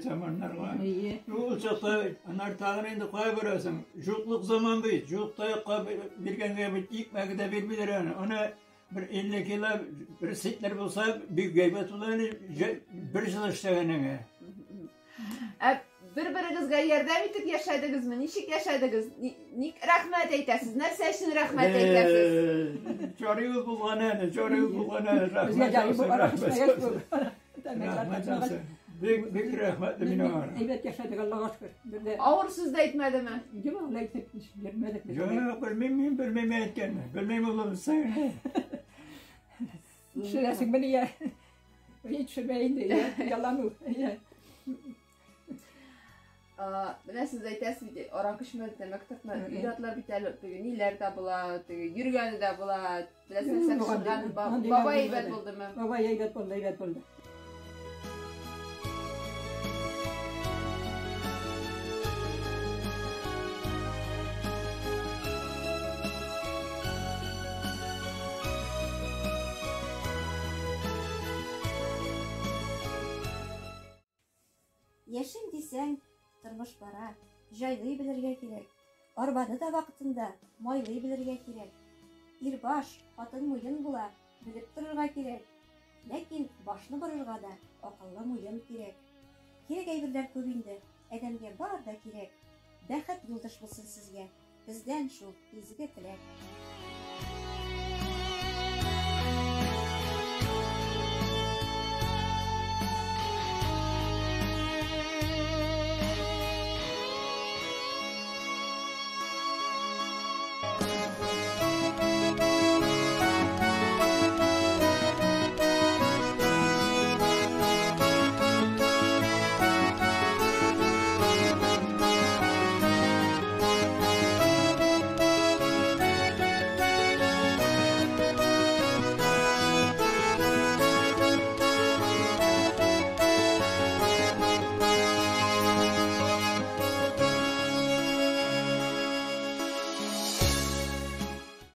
Заманнарга. Әйе. Ул чакта аннары тагын инде кая барасың? Юклык заман бит. Юк таякка биргәнгә бит икмәге дә бирмиләр аны. Аны бер 50 кило бер центнер булса, бик әйбәт була әле, бер ел эшләгәнеңә. Ә бер-берегезгә ярдәм итеп яшәдегезме? Ничек яшәдегез? Ник рәхмәт әйтәсез? Нәрсә өчен рәхмәт әйтәсез? Чоры булган әле, чоры булган әле. Безгә Рәхмәт җай яусын, бу аракы рәхмәт эчмәгәч яусын. бу. Рәхмәт яусын. Бик бик рәхмәтле мин аңа. Әйбәт яшәдек, Аллага шөкер. Бер дә Авыр сүз дә әйтмәдеме? юк, алай итеп йөрмәдек без. Юк, белмим мин, белмим әйткәнне. Белмим улым син. Төшерәсеңмени я? Мин төшермә инде, я, ялану. Я. Менә сез әйтәсез бит, аракы эчмәде, тәмәке тартмады. Мгм. Ир-атлар бит әле теге ниләр дә була, теге йөргәне дә була, теләсә нәрсә Юк, пешергән. андыйлар Бабай әйбәт булмады. булдымы? Бабай әйбәт булды, әйбәт булды. Яшим дисәң, тормыш бара, җайлый белергә кирәк. Арбаны да вакытында майлый белергә кирәк. Ир баш, хатын муен була, белеп торырга кирәк. Ләкин башны борырга да акыллы муен кирәк. Кирәк әйберләр күп инде, адәмгә бар да кирәк. Бәхет юлдаш булсын сезгә, бездән шул изге теләк.